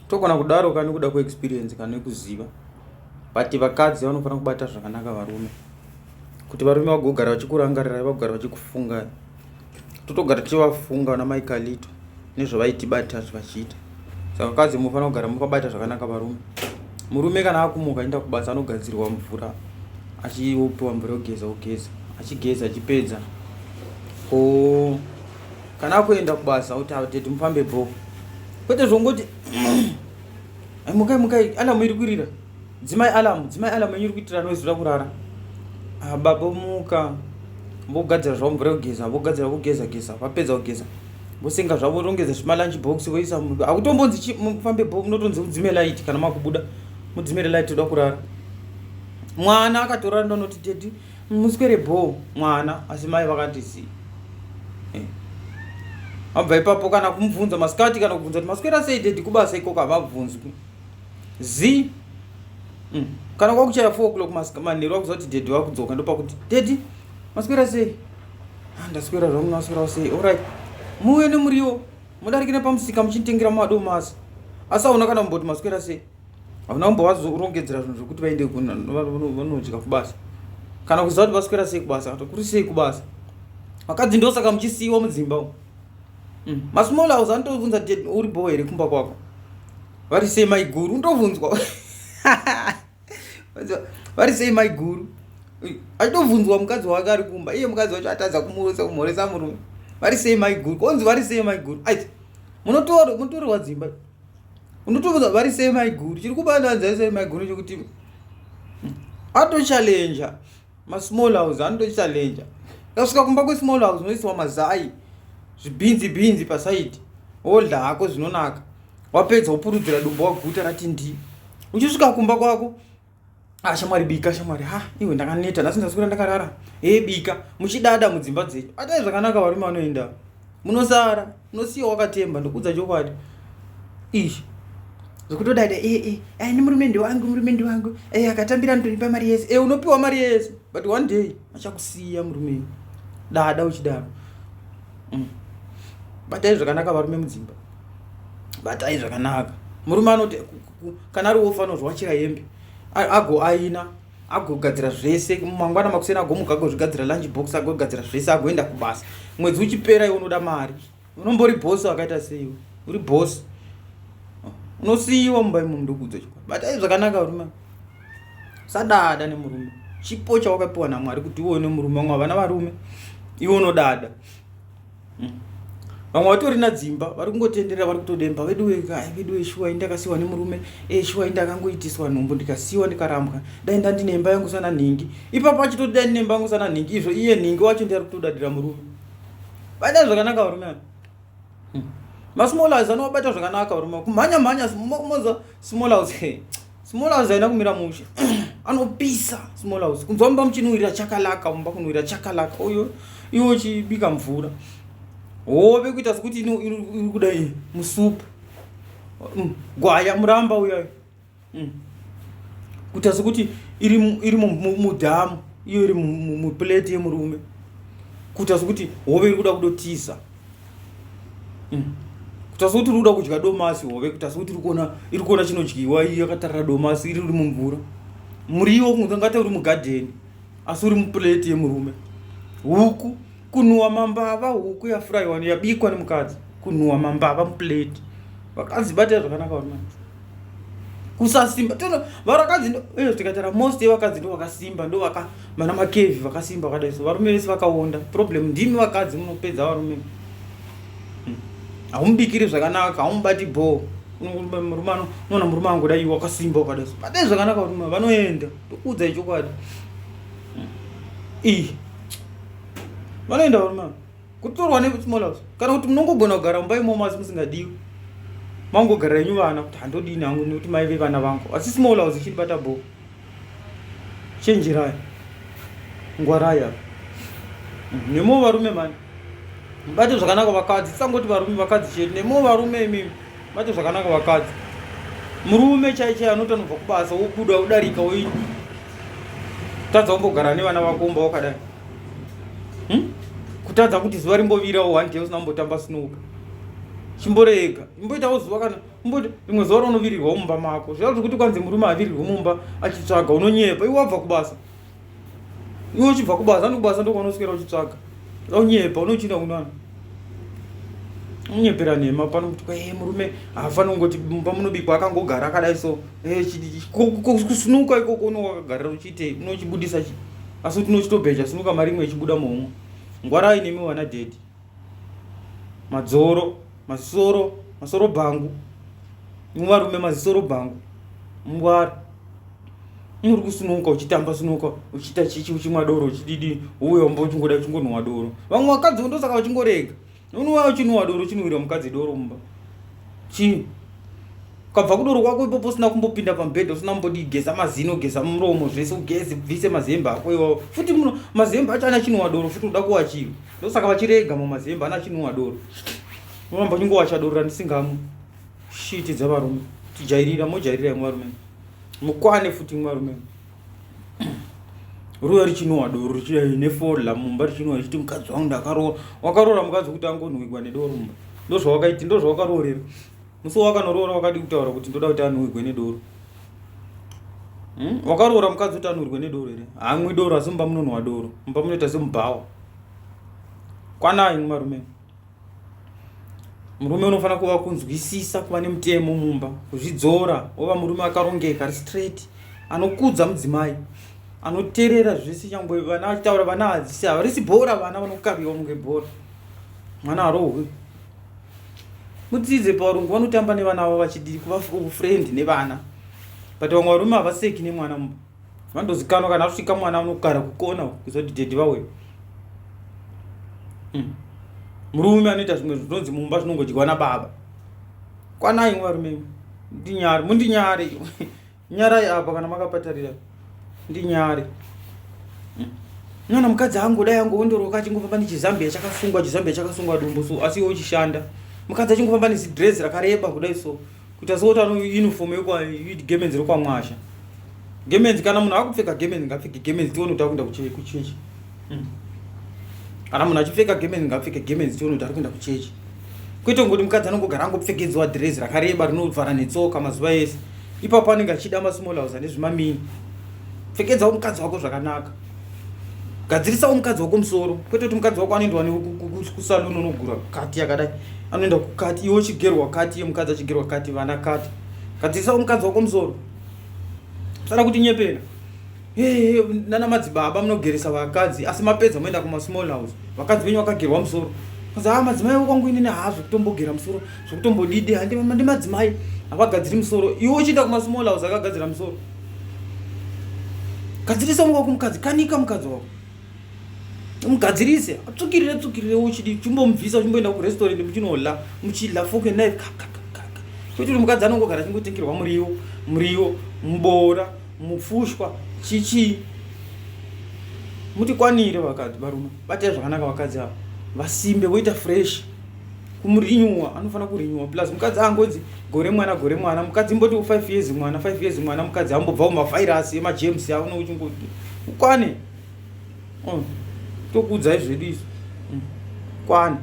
Togona kudaro ka nekuda kweexperience kana nekuziva but vakadzi vanofanira kubata zvakanaka varume kuti varume vagogara vachikurangarira vagogara vachikufungai totogara tichivafunga vana mai Kalito nezvavaitibata vachiita saka vakadzi munofanira kugara mukabata zvakanaka varume murume kana akumuka achienda kubasa anogadzirwa mvura achiopiwa mvura yokugeza ogeza achigeza achipedza o kana akuenda kubasa oti atete mufambe bho kwete zvongoti mukai mukai alamu iri kurira dzimai alamu dzimai alamu yenyu iri kuitira noise toda kurara ah, baba muka vogadzira zvavo mvura yekugeza vogadzira vogeza geza vapedza kugeza vosenga zvavo vorongedza zvimalunch box voisa hakutombonzi mufambe bho munotonzi mudzime light kana makubuda mudzimire light toda kurara mwana akatorara ndonoti tedi muswere bho mwana asi mai vakati zii eh. abva ipapo kana kumubvunza masikati kana kubvunza kuti maswera sei dedi kubasa ikoko havabvunzwi zi mm. kana kwakuchaya 4 o'clock manheru akuziva kuti dedi vakudzoka ndopakuti dedi maswera sei ah, ndaswera zvangu maswerawo sei orit muuye nemuriwo mudarike nepamusika muchitengera madomasi asi hauna kana kumboti maswera sei Hauna kumbovazorongedzera zvinhu zvekuti vaende vanodya kubasa kana kuziva kuti vaswera sei kubasa kana kuri sei kubasa. Vakadzi ndosaka muchisiyiwa mudzimba umu. Mm. Masmall house anotobvunza kuti uri bho here kumba kwako. Vari sei maiguru unotobvunzwa. Vari sei maiguru. Achitobvunzwa mukadzi wake ari kumba. Iye mukadzi wacho atadza kumurosa kumhoresa murume. Vari sei maiguru. Konzi vari sei maiguru. Aiti munotorwa dzimba. Unotobuda vari sei maiguru chiri kubananza sei maiguru chekuti atochallenja masmall house anotochallenja kasvika kumba kwesmall house unoisiwa mazai zvibhinzi bhinzi pasaidi wodla hako zvinonaka wapedza wopurudzira dumbu waguta rati ndi uchisvika kumba kwako Ah, shamwari bika shamwari ha iwe ndakaneta nhasi ndaswera ndakarara hee bika muchidada mudzimba dzenyu atai zvakanaka varume vanoenda munosara unosiya wakatemba ndokuudza chokwadi izvi zvekutodada ee eh, eh, eh, ni murume ndewangu murume ndewangu e akatambira anotonipa mari yese e unopiwa mari yese but one day achakusiya murume dada uchidaro mm. batai zvakanaka varume mudzimba batai zvakanaka murume anoti kana ari wofa anozviwachira hembe agoaina agogadzira zvese mangwana makuseni agomuka agozvigadzira lunch box agogadzira zvese agoenda kubasa mwedzi uchipera iwe unoda mari unombori boss akaita sei uri boss unosiyiwa mumba imomo ndokuudza chokwadi batai zvakanaka varume usadada nemurume chipo chawakapiwa namwari kuti iwe une murume vamwe havana varume iwe unodada Mm. Vamwe vatorina dzimba vari kungotenderera vari kutodemba veduwe veduwe shuwa indakasiwa nemurume e shuwa indakangoitiswa nhumbu ndikasiwa ndikarambwa dai ndandine imba yangu sana nhingi ipapo achitoti dai ndine imba yangu sana nhingi izvo iye nhingi wacho ndiye ari kutodadira murume baita zvakanaka varume ava hmm. masmall house anovabata zvakanaka varume kumhanya mhanya moza small house Small house haina kumira mushe. Anopisa small house. Kunzwa mumba muchinuhwirira chakalaka, mumba kunuhwirira chakalaka. Uyo iwe uchibika mvura. Hove kuita sekuti iri kudai musupu. Mm, gwaya muramba uya. Mm. Kuita sekuti iri iri mudhamu, iyo iri muplate yemurume. Kuita sekuti hove iri kuda kudotiza. Mm. Kuita sekuti uri kuda kudya domasi hove kuita sekuti iri kuona iri kuona chinodyiwa iyi yakatarira domasi iri uri mumvura. Muriwo kunge ngate uri mugadheni asi uri muplate yemurume. Huku kunhuwa mambava huku yafurayiwa yabikwa nemukadzi kunhuwa mambava muplate. Vakadzi batai zvakanaka varume. Kusasimba tono varakadzi eh tikatara most yevakadzi ndo vakasimba ndo vaka vana makevi vakasimba vakadai so varume vese vakaonda problem ndimi vakadzi munopedza varume hmm. haumubikiri zvakanaka haumubati bho murume unoona murume angu dai wakasimba wakadai so batai zvakanaka varume vanoenda ndokuudzai chokwadi hmm. iyi vanoenda varume kutorwa nesmall house kana kuti munongogona kugara mumba imomo asi musingadiwi mangogara henyu vana kuti handodini hangu nekuti mai vevana vangu asi small house ichindibata bho chenjerai ngwarai apa mm, nemo varume mani mubate zvakanaka vakadzi tisangoti varume vakadzi chete nemo varume imimi bate zvakanaka vakadzi murume chai chai anoti anobva kubasa wobuda wodarika woini tadza kumbogara nevana vako umba wakadai hmm? Kutadza kuti zuva rimbovirawo one day usina kumbotamba snooker. Chimborega. Imboitawo zuva kana imboti rimwe zuva raunovirirwa mumba mako. Zviya zvekuti kwanzi murume avirirwe mumba achitsvaga unonyepa. Iwe wabva kubasa. Iwe uchibva kubasa, andi kubasa ndokwaunoswera uchitsvaga. Unonyepa, unochina unani. Unyepera nhema pano kuti eh murume haafaniri kungoti mumba munobikwa akangogara akadai so. Eh kusunuka ikoko unowakagarira uchiitei? Unochibudisa chi? Asi kuti unochitobheja sunuka mari imwe ichibuda muhomwe. Ngwarai nemi vana daddy. Madzoro, masoro, masoro bhangu. Imwe varume mazisoro bhangu. Mungwara. Uri kusunuka uchitamba sunuka uchiita chichi uchimwa doro uchididi uye wamba uchingoda uchingonhuwa doro. Vamwe vakadzi ndosaka vachingorega. Unouya uchinhuwa doro uchinhuwira mukadzi doro mumba. Chii? Ukabva kudoro kwako ipopo usina kumbopinda pamubhedha usina kumbodii geza mazino geza muromo zvese ugeze bvise mazembe ako iwawo futi muno mazembe acho ana chinhuwa doro futi unoda kuwachiwa ndosaka vachirega mumazembe ana chinhuwa doro unoramba uchingowacha doro randisingamwi shiti dzevarume tijairira mojairira imwe varume mukwane futi imwe varume ruya richinhuwa doro richidai neforla mumba richinhuwa richiti mukadzi wangu ndakaroora wakaroora mukadzi kuti angonhuwigwa nedoro mumba ndozvawakaiti ndozvawakaroorera Musi wakanoroora wakadii kutaura kuti ndoda kuti anhuhwigwe nedoro? Hmm? Wakaroora mukadzi kuti anhuhwirwe nedoro here? Haamwi doro asi mumba munonhuwa doro. Mumba munoita semubhawa. Kwanai varume. Murume unofanira kuva kunzwisisa, kuva nemutemo mumba, kuzvidzora, wova murume akarongeka, ari straight, anokudza mudzimai, anoterera zvese nyangwe vana vachitaura vana hadzisi havarisi bhora vana vanokaviwa kunge bhora. Mwana harohwi. Mudzidze pavarungu vanotamba nevana vavo vachidii kuva friend nevana but vamwe varume havaseki nemwana mumba vanotozikanwa kana asvika mwana anogara kukona kuziva kuti dedi vauya mm. murume anoita zvimwe zvinonzi mumba zvinongodyiwa nababa kwanai varume ndinyare mundinyare Nyarai apa kana makapatarira ndinyare. Mwana mukadzi angodai angoondoroka achingofamba nechizambia chakasungwa chizambia chakasungwa dumbu so asi iwe uchishanda. Mukadzi achingofamba nezidress rakareba kudai so kuita sekuti ano uniform yekwa gemenzi rekwamwasha. Gemenzi kana munhu akupfeka gemenzi ngapfeke gemenzi tione kuti akuenda kuchechi. Kana munhu achipfeka gemenzi ngapfeke gemenzi tione kuti ari kuenda kuchechi. Kwete kungoti mukadzi anongogara angopfekedzwa dhirezi rakareba rinovhara netsoka mazuva ese. Ipapo anenge achida masmall house ane zvimamini. Pfekedzawo mukadzi wako zvakanaka. Gadzirisawo mukadzi wako musoro. Kwete kuti mukadzi wako anoendwa kusaluni unogura kati yakadai. Anoenda kukati iwe uchigerwa kati iye mukadzi achigerwa kati vana kati. Gadzirisawo mukadzi wako musoro. Usada kuti nyepera. Hey, nana madzibaba munogeresa vakadzi asi mapedza moenda kuma small house vakadzi venyu vakagerwa musoro kanzi ah madzimai okwangu inini haa zvekutombogera musoro zvekutombodidi handi ndi madzimai havagadziri musoro iwe uchienda kuma small house akagadzira musoro gadzirisa wako mukadzi kanika mukadzi wako mugadzirise atsvukirire tsvukirire uchidi chimbomubvisa uchimboenda kurestaurant muchinodla muchidla fork and knife kwete kuti mukadzi anongogara achingotengerwa muriwo muriwo muboora mupfushwa chichii mutikwanire vakadzi varume batai zvakanaka vakadzi ava vasimbe voita fresh kumurinyuwa anofanira kurinyuwa plus mukadzi angonzi gore mwana gore mwana mukadzi imboti 5 years mwana 5 years mwana mukadzi ambobva kumavhairasi emajames auno uchingoti ukwane oh, tokuudzai zvedu izvi kwane.